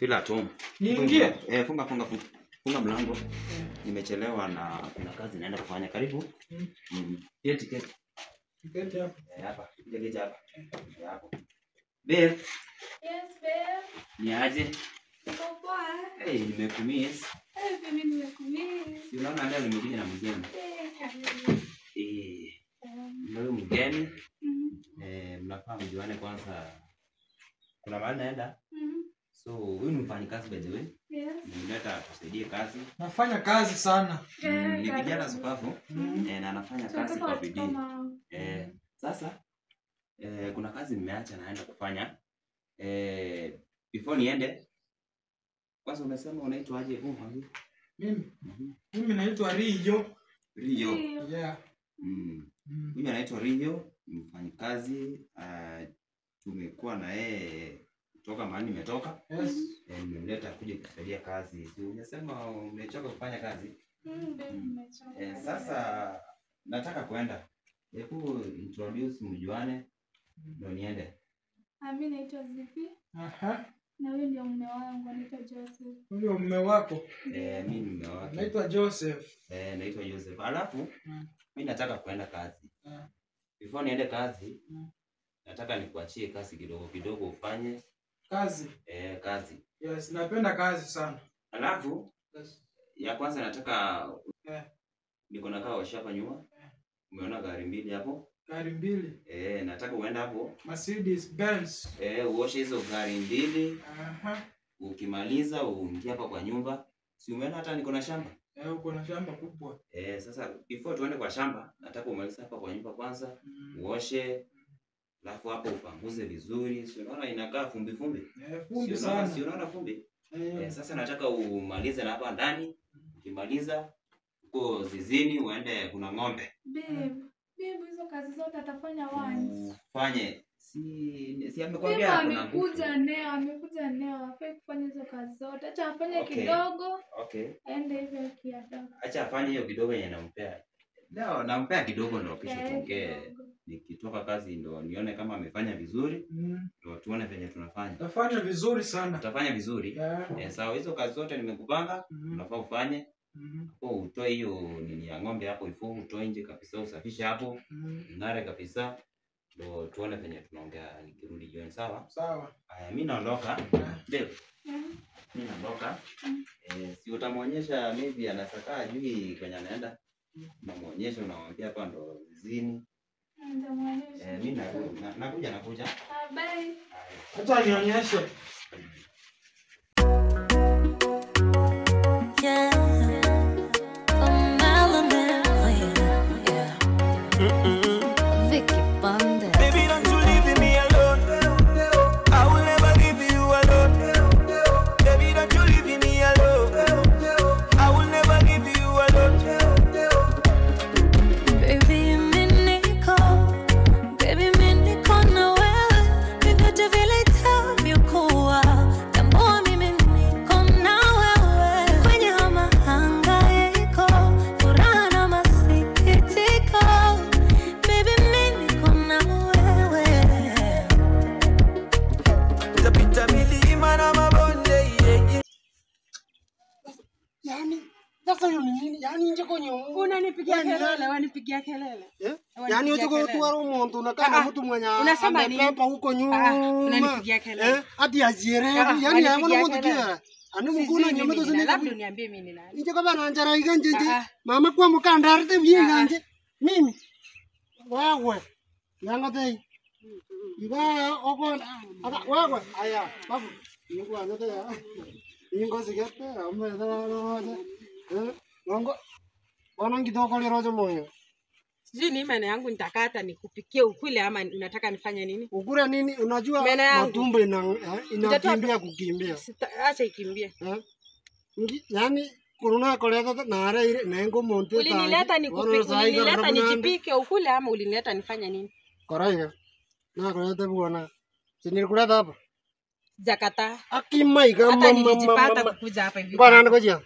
Feel at home. Niingie. Funga funga funga. Funga mlango. Nimechelewa na kuna kazi naenda kufanya. Karibu. Keti keti. Keti hapo. Hapa. Kuja keti hapa. Hapo. Babe. Yes, babe. Ni aje? Niko poa. Hey, nimekumiss. Mimi nimekumiss. Si unaona leo nimekuja na mgeni. Ndio mgeni. Mnafaa mjuane kwanza. Kuna mahali naenda. So, huyu ni mfanyikazi by the way. Yes. Nimleta atusaidie kazi. Nafanya kazi sana. Ni kijana supafu. Na anafanya kazi kwa bidii. Sasa kuna kazi nimeacha naenda kufanya. Before niende, kwanza umesema unaitwa aje? Mimi. Mimi naitwa Rio. Rio. Yeah. Huyu anaitwa Rio, mfanyikazi. Tumekuwa na yeye kutoka mahali nimetoka. Yes. Nimemleta kuja kusaidia kazi. Si umesema umechoka kufanya kazi? Nimechoka. Sasa nataka kuenda. Hebu introduce mjuane ndio niende. Mimi naitwa Zipi. Aha. Na huyu ndio mume wangu anaitwa Joseph. Huyo mume wako? Mimi ni mume wake. Naitwa Joseph. Naitwa Joseph. Alafu mimi nataka kuenda kazi. Before niende kazi, nataka nikuachie kazi kidogo kidogo ufanye. Kazi? Kazi. Yes, napenda kazi sana. Alafu yes. Ya kwanza nataka niko na kaa hapa nyuma. Umeona gari mbili hapo? Gari mbili. Nataka uende hapo. Mercedes Benz. Uoshe hizo gari mbili. Aha. Ukimaliza uingie hapa kwa nyumba. Si umeona hata niko na shamba? Uko na shamba kubwa. Sasa before tuende kwa shamba, nataka umalize hapa kwa nyumba kwanza. Uoshe. Alafu hapo upanguze vizuri. Si unaona inakaa fumbi fumbi? Fumbi sana. Si unaona fumbi? Sasa nataka umalize na hapa ndani. Ukimaliza uko zizini uende kuna ng'ombe. Babe, babe hizo kazi zote atafanya once. Ufanye. Si amekwambia kuna nguvu. Amekuja neo, hafai kufanya hizo kazi zote. Acha afanye kidogo. Okay. Aende hivyo akiadabu. Acha afanye hiyo kidogo yenye nampea. Leo nampea kidogo ndio kesho tuongee. Nikitoka kazi ndo nione kama amefanya vizuri. Ndio tuone venye tunafanya. Utafanya vizuri sana. Utafanya vizuri. Yeah. Sawa, hizo kazi zote nimekupanga, unafaa ufanye. Hapo utoe hiyo nini ya ng'ombe hapo ifungu, utoe nje kabisa, usafishe hapo. Ngare kabisa. Ndio tuone venye tunaongea nikirudi jioni, sawa? Sawa. Haya, mimi naondoka. Babe. Mimi naondoka. Si utamuonyesha maybe anasaka juu kwenye anaenda. Unamuonyesha, unamwambia hapa ndo zizini. Nitamuonyesha. Mimi nakuja. Bye. Acha nionyeshe. Yeah. Vicky Bande. Baby, don't you leave me alone. I will never leave you alone. Baby, don't you leave me alone. I will never leave you alone. Baby, mimi niko na wewe. Vyovyote vile itavyokuwa, tambua mimi niko na wewe. Kwenye mahangaiko, furaha na masikitiko, baby, mimi niko na wewe. Tapita milima na mabonde, yeah. Yani sasa hiyo ni nini? Yani nje kwenye unanipigia kelele, wanipigia kelele. Yani utuko tuwaro mtu unakaa na mtu mwenye amepepa huko nyuma. Unanipigia kelele. Hadi ajielewi. Yani haona mtu kia. Ani munguna nyama to zine. Labda uniambie mimi ni nani. Nje kwa bana njara iganje nje. Mama kwa mukandarte byiganje. Mimi. Wewe. Yanga tei. Iba oko aka wewe aya babu. Ingo anyote ya. Ingo sigete ambe na Nongo bwana ngitoko lero moyo. Sijui ni meno yangu nitakata nikupikie ukule ama unataka nifanye nini? Ukule nini? Unajua matumbo inakimbia kukimbia. Acha ikimbie. Yaani corona koleta na ara ile nengo monte. Ulinileta nikupike, ulinileta nijipike ukule ama ulinileta nifanye nini? Koraiga. Na koleta bwana. Si nilikuleta hapa. Jakata. Akimaiga mama. Hata nilijipata kukuja hapa hivi. Bwana ngoja.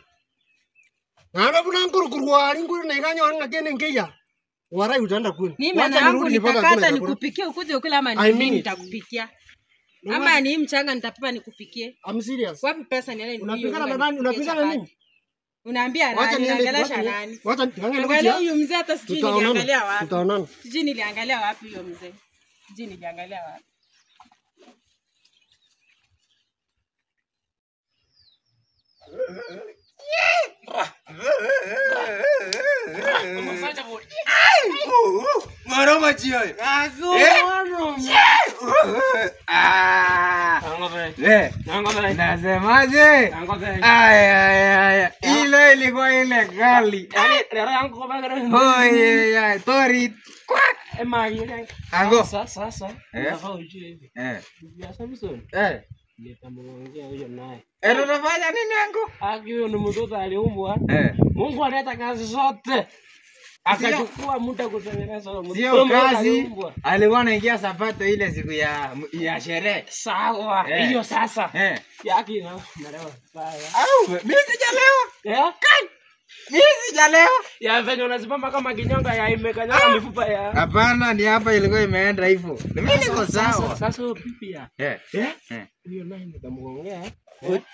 Nara buna nkurkurwa nguru na iganyo ngakene ngeya. Warai utaenda kuni. Ni meno yangu nitakata nikupikie ukuje ukule ama nini nitakupikia? Ama ni mchanga nitapima nikupikie. I'm serious. Wapi pesa niende ninunue? Unapigana na nani? Unapigana na nini? Unaambia nani? Unaangalia nani? Wacha niangalie huyu mzee hata sijui niliangalia wapi. Tutaonana. Sijui niliangalia wapi huyo mzee. Sijui niliangalia wapi. Moroma chioyo. Nasemaje? Aya. Ile ilikuwa ile gali. Oye, tori. Ango. Sasa. Nitamwongea huyo naye. Unafanya nini ango? Aki huyo ni mtoto aliumbwa. Mungu analeta kazi zote. Akachukua muda kutengeneza mtoto. Sio kazi. Alikuwa anaingia sabato ile siku ya sherehe. Sawa. Hiyo sasa. Yaki na nalewa. Sawa. Au mimi sijalewa. Kai. Mimi sijalewa. Ya venye unasimama kama kinyonga ya imekanyaga mifupa ya. Hapana, ni hapa ilikuwa imeenda hivyo. Mimi niko sawa. Sasa huyo pipi ya. Huyo naye nitamwongea.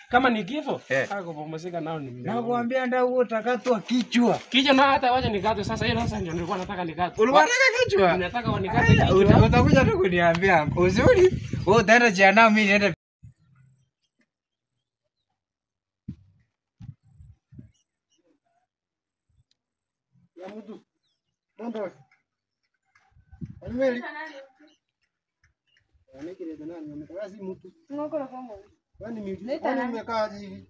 Kama ni kifo, akupumzika nao ni mbele. Nakwambia ndio huo utakatwa kichwa. Kichwa na hata wacha nikatwe sasa, hiyo sasa ndio nilikuwa nataka nikatwe. Ulikuwa unataka kichwa? Nataka wanikate kichwa. Utakuja tu kuniambia. Uzuri, wewe utaenda jiandaa, mimi niende. Ya mtu. Ndio. Anweli. Anekele nani? Amekazi mtu. Ngoko kongo. Kwani nimekaa hivi?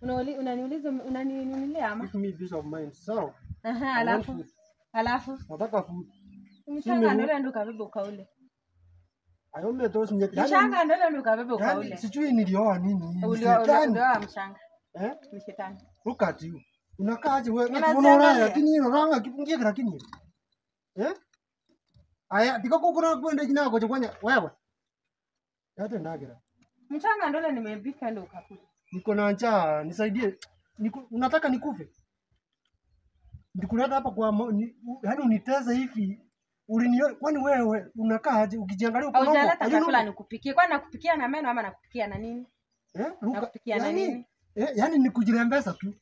Unaniuliza unaninunulia ama? Give me peace of mind. So. Aha, alafu. Nataka food. Mchanga ndio ndio kabebe ukaule. Ayombe tosi nyeti. Mchanga ndio ndio kabebe ukaule. Sijui nilioa nini. Ulioa mchanga. Ni shetani. Look at you. Unakaa aje wewe? Unaona lakini unaona kipungie lakini. Aya, ndiko kuna kwenda jina kwa kwanya wewe. Yote ndagira. Mchanga ndio nimebika ndio ukakula. Niko na njaa, nisaidie. Unataka nikufe? Nikuleta hapa kwa yaani uniteze hivi. Ulinio kwani wewe unakaa aje ukijiangalia uko nomo? Haujaleta chakula nikupikie. Kwani nakupikia na meno ama nakupikia na nini? Nakupikia na nini? Yaani ni kujilembesha tu.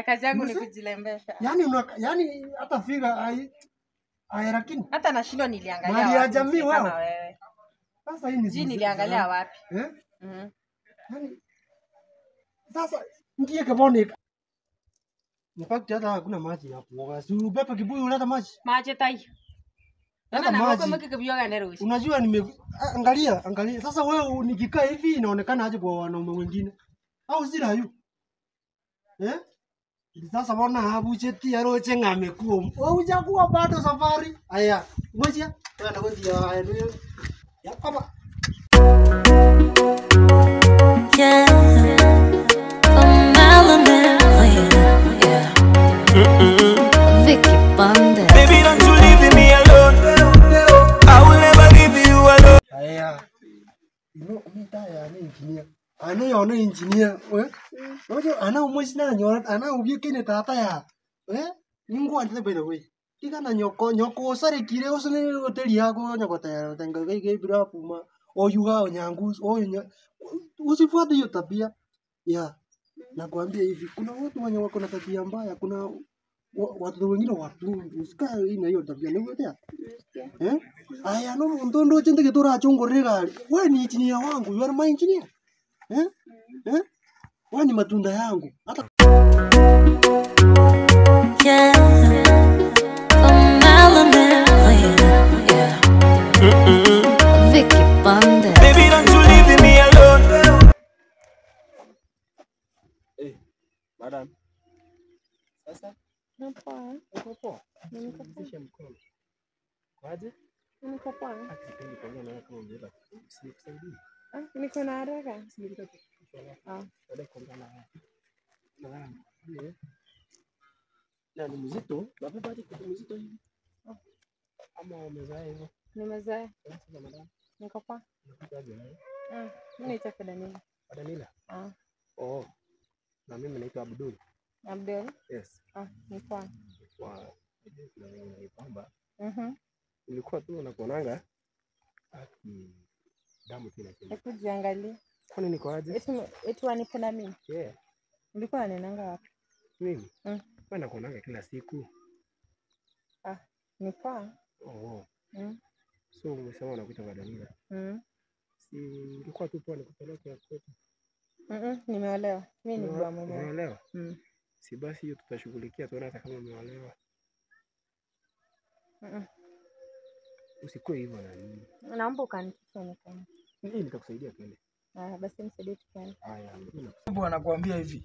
Kazi yangu ni kujilembesha. Yaani yaani hata figa ai lakini hata nashindwa niliangalia wapi. Mali ya jamii wewe. Sasa hii ni sijui niliangalia wapi. Yaani sasa ndiye kabone. In fact hata hakuna maji ya kuoga. Si upepe kibuyu uleta maji. Maji tai. Hata maji. Unajua nime angalia. Sasa wewe nikikaa hivi inaonekana aje kwa wanaume wengine? Au sira yu? Sasa bona habucheti aroche ngamekuo. Wewe hujakuwa bado safari. Aya, ngoja. Tena ngoja ya kama Yeah, I'm element, yeah. Vicky Bande. Baby, don't you leave me alone. I will never leave you alone. Aya, you know, me taya ni engineer. Ano yo no engineer, Ojo ana umwezi na nyora ana ubiye tata ya. Ningu ante by the way. Ikana nyoko osare kire osune hoteli yako nyoko tayari tanga gei bila puma. Oyuga onyangu oyo usifuate hiyo tabia. Ya. Nakwambia hivi kuna watu wenye wako na tabia mbaya, kuna watu wengine watu usikae na hiyo tabia ni wewe. Aya no ndondo chende kitora chongorera. Wewe ni engineer wangu, you are my engineer. Wewe ni matunda yangu. Hata yeah. I'm element, yeah. Vicky Bande. Baby, don't you leave me alone. Madam. Sasa? Poa. Uko poa? Niko poa. Mkono. Kwaje? Niko poa. Sipendi kuongea nawe kama umebeba. Sikusaidii. Niko na haraka. Baada kuongea na wewe. Na ni mzito, nabeba hadi kitu mzito hivi. Ama umezoea hivyo? Nimezoea. Sasa madam. Niko poa. Unakujaje wewe? Mimi naitwa Danila. Danila? Oh. Na mimi naitwa Abdul. Abdul? Yes. Ni poa. Kwa kuna wengi ni kwamba nilikuwa tu nakuonanga aki Damu tu inachemka. Hebu jiangalie. Kwani niko aje? Eti wanipenda mimi? Yeah. Ulikuwa unanenanga wapi? Mimi? Wewe nakuonanga kila siku. Ah, ni poa. Oh. So umesema unakuja kwa Danila. Si nilikuwa tu poa nikupeleke kwetu. Nimeolewa. Mimi ni baba mwenyewe. Umeolewa? Si basi hiyo tutashughulikia tuone hata kama umeolewa. Usikue hivyo na nini. Naomba ukanifikishe nikaende. Mimi nitakusaidia kwenda. Ah, basi nisaidie tukaende. Haya, Bwana nakwambia hivi.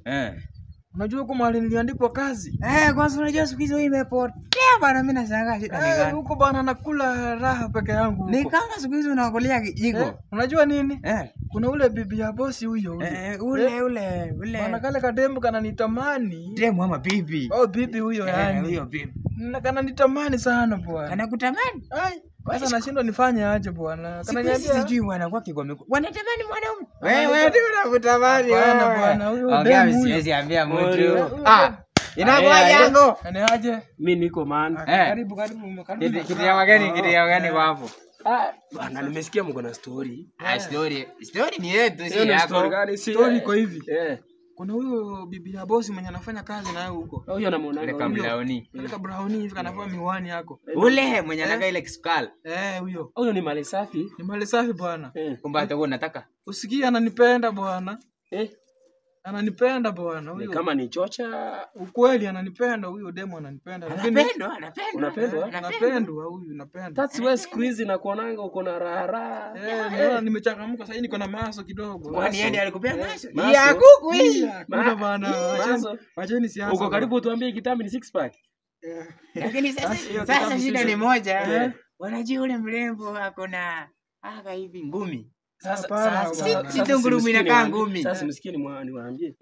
Unajua huko mahali niliandikwa kazi? Kwanza unajua siku hizo imepotea bana, mimi nashangaa shida ni gani? Huko bana nakula raha peke yangu huko. Ni kama siku hizo unakulia kijiko. Unajua nini? Kuna ule bibi ya bosi huyo huyo. Ule ule ule. Bana kale kademu kananitamani. Demu ama bibi? Oh, bibi huyo yani. Huyo bibi. Na kananitamani sana bwana. Kanakutamani? Ai. Sasa nashindwa nifanye aje bwana. Kananiambia sijui bwana kwa kigome. Wanatamani mwanaume. Wewe ndio unakutamani wewe. Bwana huyo demu. Siwezi ambia mtu. Ah, inakuwa yangu. Ni aje? Mimi niko man. Karibu karibu karibu. Kitu ya wageni, kitu ya wageni kwa hapo. Ah, bwana nimesikia mko na story. Ah, story. Story ni yetu si yako. Story gani? Story iko hivi. Kuna huyo bibi ya bosi mwenye anafanya kazi naye huko. Huyo anamuona. Ule kablauni. Ule kablauni hivi kanavaa miwani yako. Ule mwenye anaka ile kisukari. Huyo. Huyo ni mali safi. Ni mali safi bwana. Kumbe hata wewe unataka. Usikie ananipenda bwana. Ananipenda bwana huyo. Ni kama ni chocha. Ukweli ananipenda huyo demo ananipenda. Anapendwa, anapendwa. Unapendwa? Napendwa huyu, napendwa. That's why siku hizi nakuonanga uko na raha raha. Naona nimechangamka sasa niko na maso kidogo. Kwani yeye alikupea maso? Ya kuku hii. Kuna bwana, acheni siasa. Uko karibu tuambie kitambi ni six pack. Lakini sasa shida ni moja. Wanajua ule mrembo ako na aka hivi ngumi. Sasa si tungurumi inakaa ngumi. Sasa msikie niwaambie.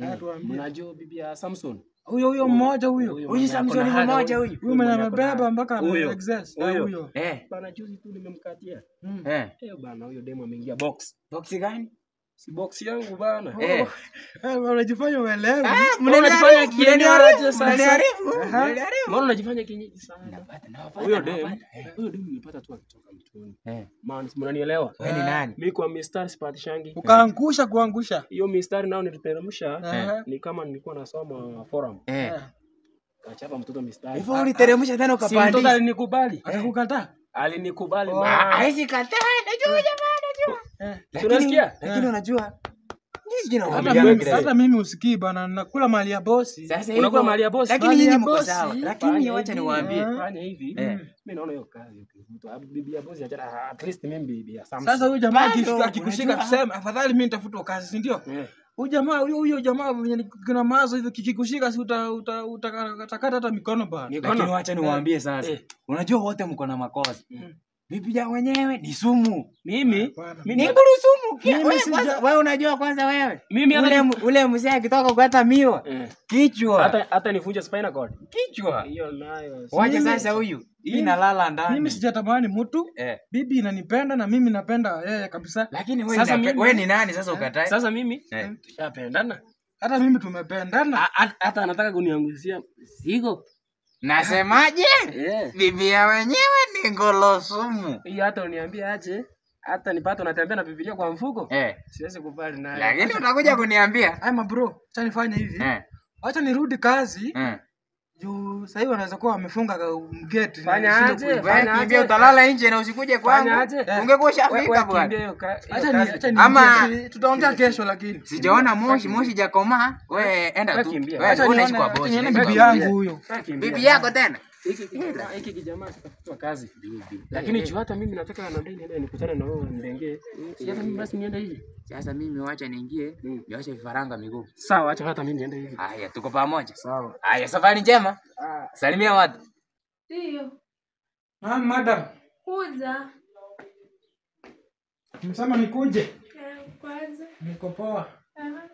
Mnajua bibi ya Samson? Huyo huyo mmoja huyo. Huyu Samson mmoja huyu. Huyu mwenye amebeba mpaka excess. Huyo. Bana juzi tu nimemkatia. Bana huyo demo ameingia box. Box gani? Si box yangu bana. Unajifanya uelewi. Unajifanya kienyeji sasa. Mbona unajifanya kienyeji sana? Huyo demo, huyo demo nilipata tu akitoka mtoni. Maana mnanielewa? Wewe ni nani? Mimi kwa mistari sipatishangi. Ukaangusha kuangusha. Hiyo mistari nao niliteremsha ni kama nilikuwa nasoma forum. Kachapa mtoto mistari. Hivyo uliteremsha tena ukapandisha. Si mtoto alinikubali. Akakukataa? Alinikubali. Haizi kataa. Najua jamaa, najua. Unasikia? Lakini unajua hata mimi usikii bana, nakula mali ya bosi. Unakula mali ya bosi. Lakini nyinyi mko sawa. Lakini wacha niwaambie. Fanya hivi. Mimi naona hiyo kazi ukivutwa. Bibi ya bosi acha at least mimi bibi ya Samson. Sasa huyu jamaa akikushika tuseme afadhali mimi nitafutwa kazi, si ndio? Huyu jamaa huyo jamaa mwenye kuna mawazo hivi kikikushika si utakata hata mikono bana. Lakini wacha niwaambie sasa. Unajua wote mko na makosa. Bibi ya wenyewe ni sumu. Mimi ni nguru sumu. Wewe unajua kwanza wewe. Mimi ule mzee akitoka kukata miwa. Kichwa. Hata nivunje spinal cord. Kichwa. Hiyo nayo. Wacha sasa huyu. Hii inalala ndani. Mimi sijatamani mtu. Bibi inanipenda na mimi napenda yeye kabisa. Lakini wewe ni nani sasa ukatae? Sasa mimi tushapendana. Hata mimi tumependana. Hata anataka kunianguzia zigo. Nasemaje? Bibi ya wenyewe ni ngolo sumu. Hiyo hata uniambie aje, hata nipate unatembea na Biblia kwa mfuko. Siwezi kubali naye. Lakini utakuja kuniambia. Ai bro, acha nifanye hivi. Acha nirudi kazi. Juu sasa hivi wanaweza kuwa wamefunga gate. Fanya aje? Fanya aje? Utalala nje na usikuje kwangu. Ungekuwa ushafika bwana. Acha ni ama tutaongea kesho lakini. Sijaona moshi, moshi jakomaa. Wewe enda tu. Wewe unaishi kwa bosi. Bibi yangu huyo. Bibi yako tena. Hiki kijamaa kitafutwa kazi. Lakini juu hata mimi nataka na ndani niende nikutane na wewe ndenge. Sasa mimi basi niende hivi. Sasa mimi wacha niingie, nioshe vifaranga miguu. Sawa, acha hata mimi niende hivi. Haya, tuko pamoja. Sawa. Haya, safari njema. Salimia watu. Ndio. Ah, madam. Kuja. Msema nikuje? Kwanza. Niko poa. Aha.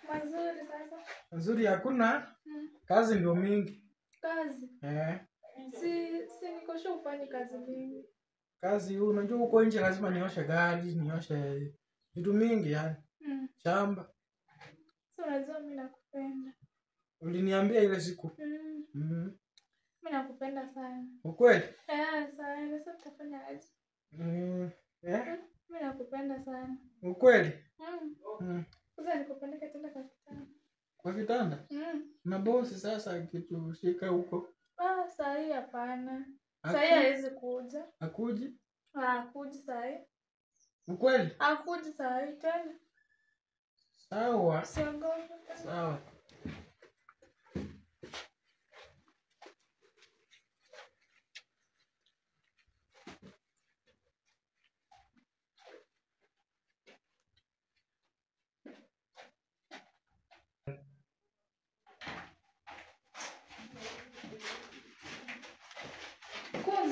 Mazuri sasa. Mazuri hakuna. Kazi ndio mingi. Kazi? Si nikosha ufanye kazi mingi. Kazi unajua huko nje lazima nioshe gari, nioshe vitu mingi yani. Shamba. So unajua mimi nakupenda. Uliniambia ile siku. Mimi nakupenda sana. Ukweli? Sana. Sasa tutafanya aje? Mimi nakupenda. Nakupenda sana. Ukweli? Kuja nikupeleke tena kwa kitanda. Kwa kitanda? Na bosi sasa akitushika huko. Ah, saa hii hapana. Saa hii hawezi kuja. Akuji? Akuji saa hii. Ukweli? Akuji saa hii tena. Sawa. Usiogope. Sawa.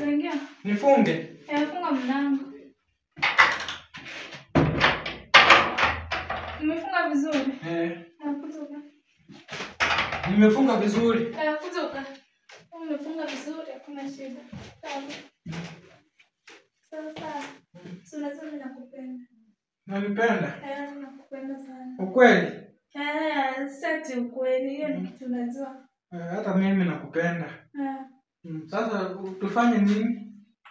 Ingia. Nifunge? Funga mlango. Nimefunga vizuri. Kutoka. Nimefunga vizuri. Kutoka. Umefunga vizuri, hakuna shida. Sawa. Sasa, si unajua mimi nakupenda. Unanipenda? Nakupenda sana. Ukweli? Sasa ukweli, hiyo ni kitu unajua. Hata mimi nakupenda. Sasa tufanye nini?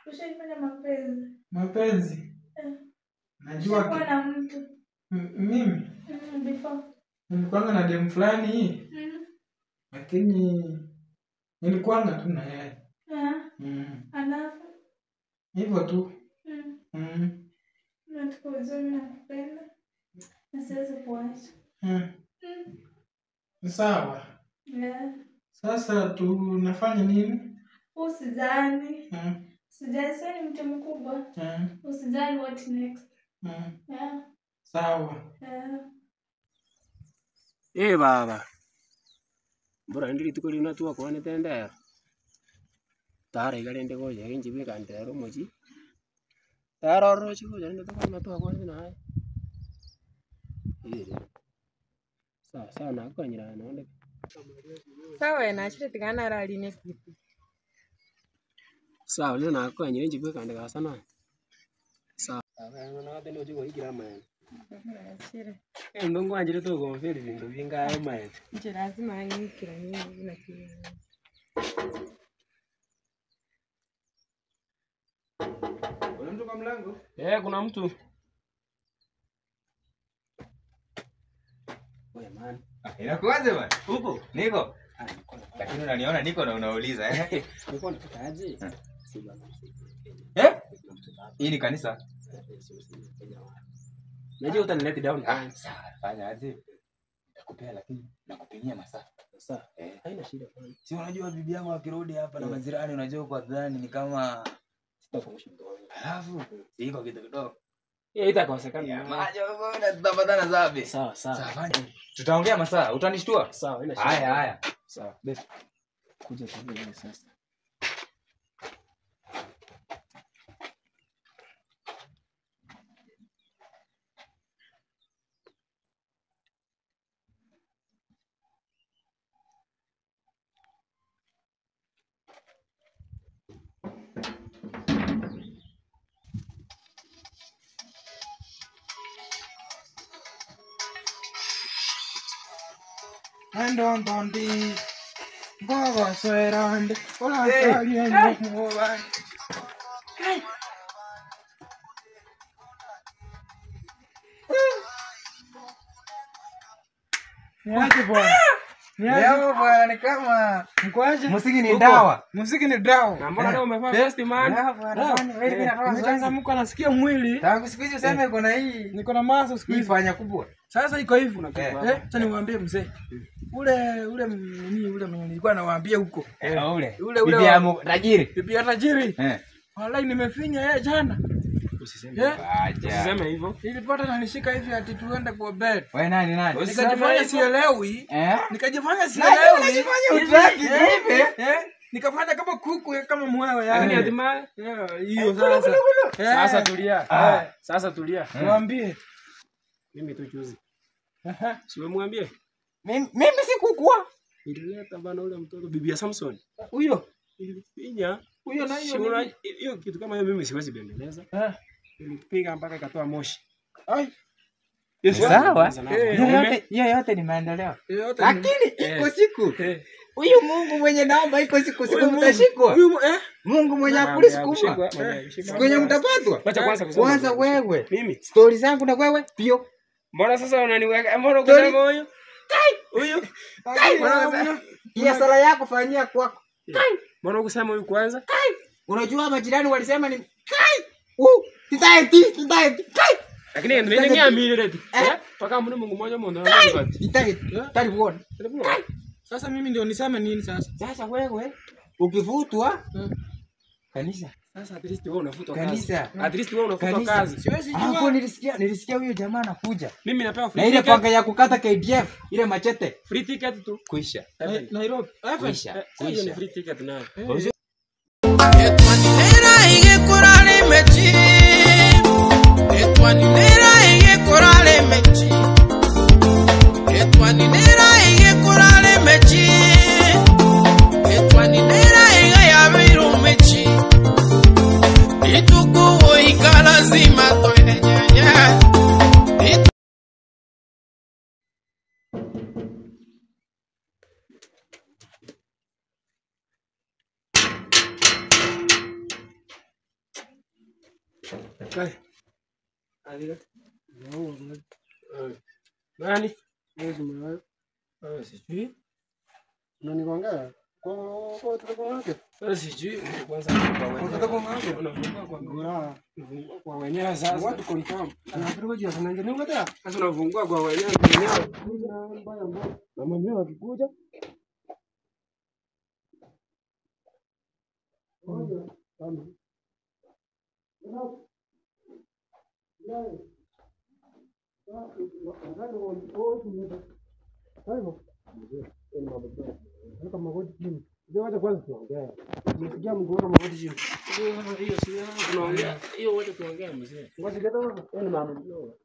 Ushaifanya mapenzi. Mapenzi? Najua kwa na mtu. Mimi? Before. Nilikuwa na dem fulani hii. Lakini nilikuwa tu na yeye. Alafu hivyo tu. Nataka ujue mimi nakupenda. Na siwezi kuacha. Sawa. Sasa tunafanya nini? Usijali. Usijali, sasa ni mtu mkubwa. Usijali what next. Sawa. Baba. Mbora ndiri tuko lina tuwa kwa nitendera. Tara igale ndego ya inji bika ndero moji. Tara rochi ko jana tuko na tuwa kwa na. Sawa sawa na kwa nyira naonde. Sawa na chile tigana rali next week. Sawa leo na kwa nyira inji bika ndega sana. Sawa. Na tendo jigo igira maana. Chile. Ndongo anjire to gonferi bintu bingaye maana. Nje lazima ngikira nini na kile. Kuna mtu kwa mlango? Kuna mtu. Oya man. Inakuaje bwana? Uko? Niko. Lakini unaniona niko na unauliza eh? Niko nataka aje? Si bwana. Hii ni kanisa? Najua utanileta down. Sawa, fanya aje? Nitakupea lakini nakupimia masaa. Sawa. Haina shida bwana. Si unajua bibi yangu akirudi hapa na majirani unajua kwa dhani ni kama sitafungisha mdomo. Alafu iko kitu kidogo. Itakosekana. Majo bwana tutapatana zabe. Sawa sawa. Sawa fanya. Tutaongea masaa, utanishtua? Sawa, haina shida. Haya haya. Sawa. Basi. Kuja tuongee sasa. Ndondi ngogo swerande ola sali ngoba. Niaje bwana? Leo bwana ni kama mkwaje? Muziki ni dawa. Muziki ni dawa. Na mbona leo umevaa vest man? Nimechangamka nasikia mwili. Tangu siku hizi useme uko na hii. Niko na maso siku hizi. Fanya kubwa. Sasa iko hivi. Acha niwaambie mzee. Ule ule nini ule mwenye nilikuwa nawaambia huko. Ule. Ule Bibi ya tajiri. Bibi ya tajiri. Wallahi nimefinya yeye jana. Usiseme. Usiseme hivyo. Nilipata na nishika hivi ati tuende kwa bed. Wewe nani nani? Nikajifanya sielewi. Nikajifanya sielewi. Unajifanya utaki hivi. Nikafanya kama kuku kama mwewe yani. Lakini hatimaye hiyo sasa. Sasa tulia. Sasa tulia. Niambie. Mimi tu juzi. Si wewe mwambie? Mimi sikukua. Nilileta bana ule mtoto bibi ya Samson. Huyo nilifinya. Huyo na hiyo. Hiyo kitu kama hiyo mimi siwezi bembeleza. Nilipiga mpaka ikatoa moshi. Ai. Sawa. Hiyo yote ni maendeleo. Lakini iko siku. Huyu Mungu mwenye naomba iko siku siku mtashikwa. Mungu mwenye akuli sukuma. Siku yenye mtapatwa. Wacha kwanza kusema. Kwanza wewe. Mimi. Stori zangu na wewe pio. Mbona sasa unaniweka? Mbona ukisema huyu? Huyu. Biashara yako fanyia kwako. Mbona ukisema huyu kwanza? Unajua majirani walisema ni kai. Titaeti, titaeti. Kai. Lakini ndio niamini leti. Paka mnu Mungu mmoja mmoja anabati. Titaeti. Tari uone. Sasa mimi ndio niseme nini sasa? Sasa wewe ukivutwa kanisa. Sasa at least wewe unafutwa kazi. Kanisa. At least wewe unafutwa kazi. Siwezi jua. Hapo nilisikia huyo jamaa anakuja. Mimi napewa free Na ile ticket. panga ya kukata KDF, ile machete. Free ticket tu. Kuisha. Nairobi. Kuisha. Hiyo ni Kuisha. free ticket nayo. Kai. Nani? Sijui. Unanigonga? Kwa kwa Sasa sijui kwanza kwa wenyewe. Unafungua kwa Ngura. kwa wenyewe sasa. Watu confirm. Anapeleka jia sana ndio ngoja. Sasa unafungua kwa wenyewe wenyewe. Na mwenyewe akikuja Wacha kwanza tuongee. Nimesikia mguu wako magoti chini. Hiyo si tunaongea. Hiyo wacha tuongee mzee. Ngoja leta wewe. Hiyo ni mama.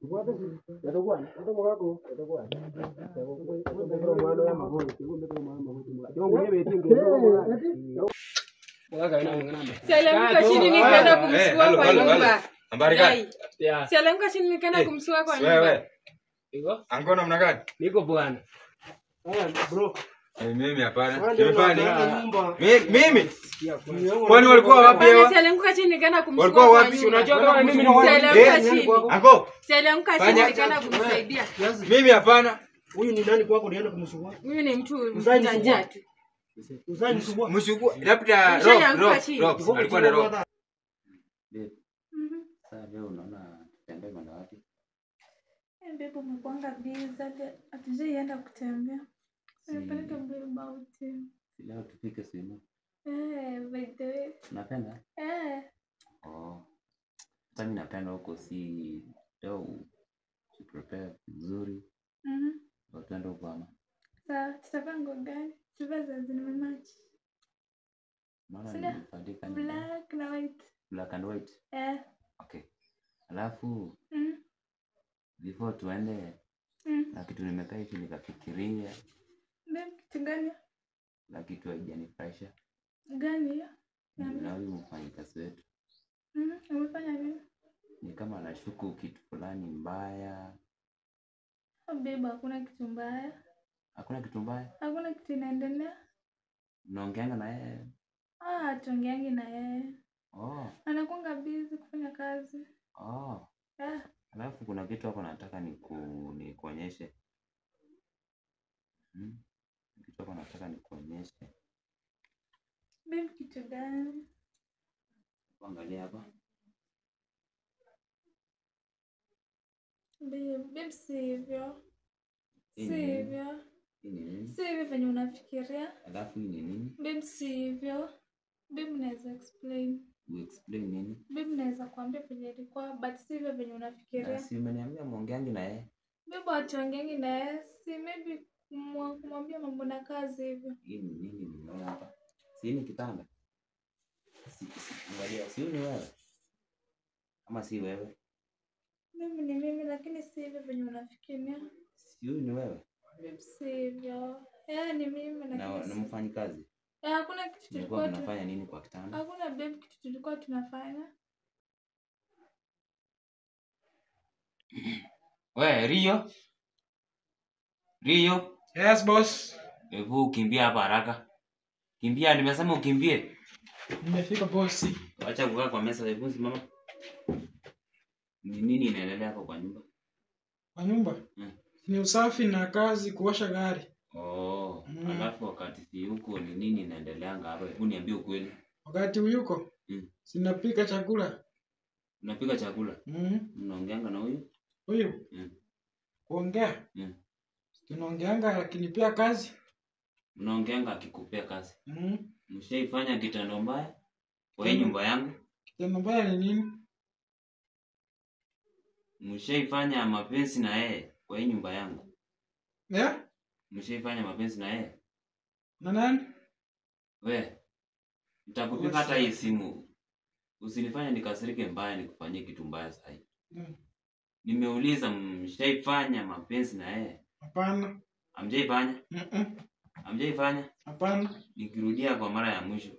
Ngoja yatakuwa. Ndio wako yatakuwa. Ndio mwana ya magoti. Ndio mwana magoti. Ndio mwenyewe tinge. Sialianguka chini nikaenda kumsua kwa nyumba. Habari gani? Yeah. Sialianguka chini nikaenda kumsua kwa nyumba. Wewe. Niko? Ango namna gani? Niko bwana. Bro. Mimi hapana. Wewe ndio Nimefanya unaangalia nyumba. Mimi? Kwani walikuwa wapi Bwana hawa? sialianguka chini nikaenda kumsua Walikuwa kwa wapi? nyumba. Unajua kama mimi ni Sialianguka chini. Ango, Sialianguka chini Fanya- nikaenda kumsaidia. mimi hapana. Huyu ni nani kwako niende kumsugua? Mimi ni mtu Mzai ni mjanja tu. Usai nisugua. Mshuku labda rock Mshaanguka rock chini. rock alikuwa na rock. Babe, sasa leo unaona tutembee kwenda wapi? Babe, umekuanga busy hadi hatujaienda kutembea. Nipeleke babe out. Si leo tupike simu. By the way. Unapenda? Oh. Hata mimi napenda huko, si leo prepare vizuri. Ndio tuende huko ama. Sawa, tutavaa nguo gani? Tutavaa za zimematch. Maana Sina. nilibandika ni Black na white. black and white. Okay. Alafu before tuende na kitu nimekaa hivi nikafikiria Babe, kitu gani? na kitu haijanifurahisha Gani hiyo? Niambie. na huyu mfanyikazi wetu Umefanya nini? ni kama anashuku kitu fulani mbaya. Oh, babe, hakuna kitu mbaya. Hakuna kitu mbaya, Hakuna kitu inaendelea. mnaongeanga na yeye? Ah, hatuongeangi na yeye. Oh, Anakuanga busy kufanya kazi. oh. Alafu kuna kitu hapo nataka nikuonyeshe. Kitu hapo nataka nikuonyeshe. Babe, kitu gani? Angalia hapa. Babe, si hivyo. Hii Si ni nini? hivyo. Hii ni nini? Si hivyo venye unafikiria. Alafu hii ni nini? Babe, si hivyo. Babe, naweza explain. Uexplain nini? Babe, naweza kuambia venye ilikuwa, but si hivyo venye Na unafikiria. si umeniambia muongeangi na yeye? Babe, hatuongeangi na yeye. Si maybe kumwambia mambo na kazi hivyo. Hii ni nini nimeona hapa? Si hii ni kitanda? Angalia, si ni wewe? Ama si wewe? Mimi ni mimi, lakini si hivyo venye unafikiria. Si huyu ni wewe? Babe, si hivyo. Ni mimi Na lakini na si. mfanyikazi? Hakuna kitu Mlikuwa tulikuwa mnafanya nini kwa kitanda? Hakuna babe kitu tulikuwa tunafanya. We, Rio. Rio. Yes boss. Hebu kimbia hapa haraka. Kimbia, nimesema ukimbie. Nimefika bosi. Acha kukaa kwa meza, hebu simama. Ni nini inaendelea hapo kwa nyumba? Kwa nyumba? Ni usafi na kazi, kuosha gari. Oh, alafu wakati si huko ni nini inaendeleanga hapa? Hebu niambie ukweli. Wakati huyuko? Sinapika chakula. Unapika chakula? Mnaongeanga na huyu? Huyu? Kuongea? Tunaongeanga lakini pia kazi. Mnaongeanga akikupea kazi. Mshaifanya kitendo mbaya kwa hii nyumba yangu? Kitendo mbaya ni nini? Mshaifanya mapenzi na yeye kwa hii nyumba yangu? Yeah? Mshaifanya mapenzi na yeye? Na nani? We, nitakupika hata hii simu. Usinifanye nikasirike mbaya nikufanyie kitu mbaya sasa. Nimeuliza mshaifanya mapenzi na yeye? Hapana. Hamjaifanya? Hamjaifanya? Hapana. Nikirudia kwa mara ya mwisho.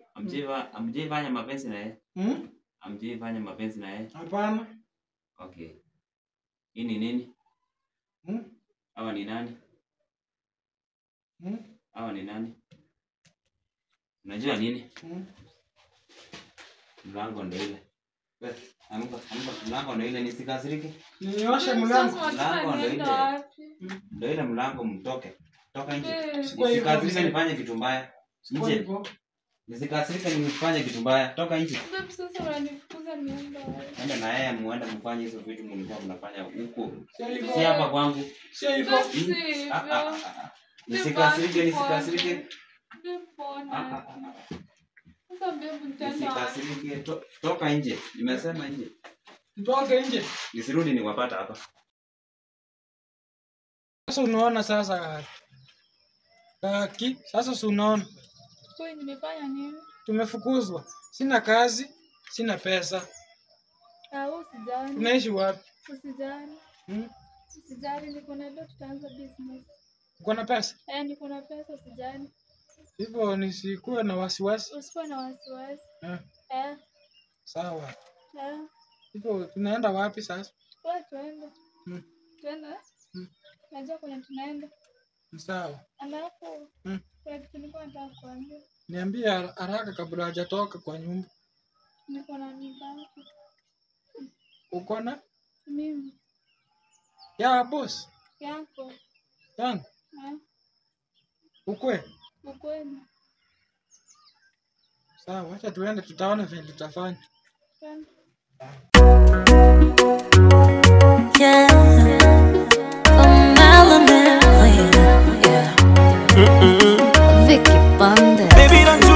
Hamjaifanya mapenzi na yeye? Hamjaifanya mapenzi na yeye? Hapana. Okay. Hii ni nini? Hawa ni nani? Hawa ni nani? Unajua nini? Mlango ndio ile. Wewe, amka, amka, mlango ndio ile, nisikasirike. Nioshe mlango. Mlango ndio ile. Ndio ile mlango, mtoke. Toka nje. Nisikasirike nifanye kitu mbaya. Nje. Nisikasirike nifanye kitu mbaya. Toka nje. Sasa unanifukuza niende wapi? Enda na yeye muende mfanye hizo vitu mlikuwa mnafanya huko. Si hapa kwangu. Sio hivyo. Nisikasirike, nisikasirike. Sasa babe, nitaenda wapi? Nisikasirike. Toka nje. Nimesema nje. Toka nje. Nisirudi niwapata hapa. Sasa unaona sasa. Kaki, sasa si unaona. Wewe nimefanya nini? Tumefukuzwa. Sina kazi, sina pesa. Ah, usijali. Unaishi wapi? Usijali. Usijali, niko na do, tutaanza business. Uko na pesa? Eh, niko na pesa, usijali. Hivyo nisikuwe na wasiwasi. Usikuwe na wasiwasi. Eh. Sawa. Hivyo tunaenda wapi sasa? Wewe tuende. Tuende? Najua kuna tunaenda. Sawa. Alafu kuna kitu nilikuwa nataka kukuambia. Niambie haraka kabla hajatoka kwa nyumba. Niko na mimba. Uko na? Mimi. Ya boss. Yako. Yangu. Ukwe? Ukweli. Sawa, acha tuende, tutaona vile tutafanya. Yeah. Yeah. Vicky Bande. Baby, don't you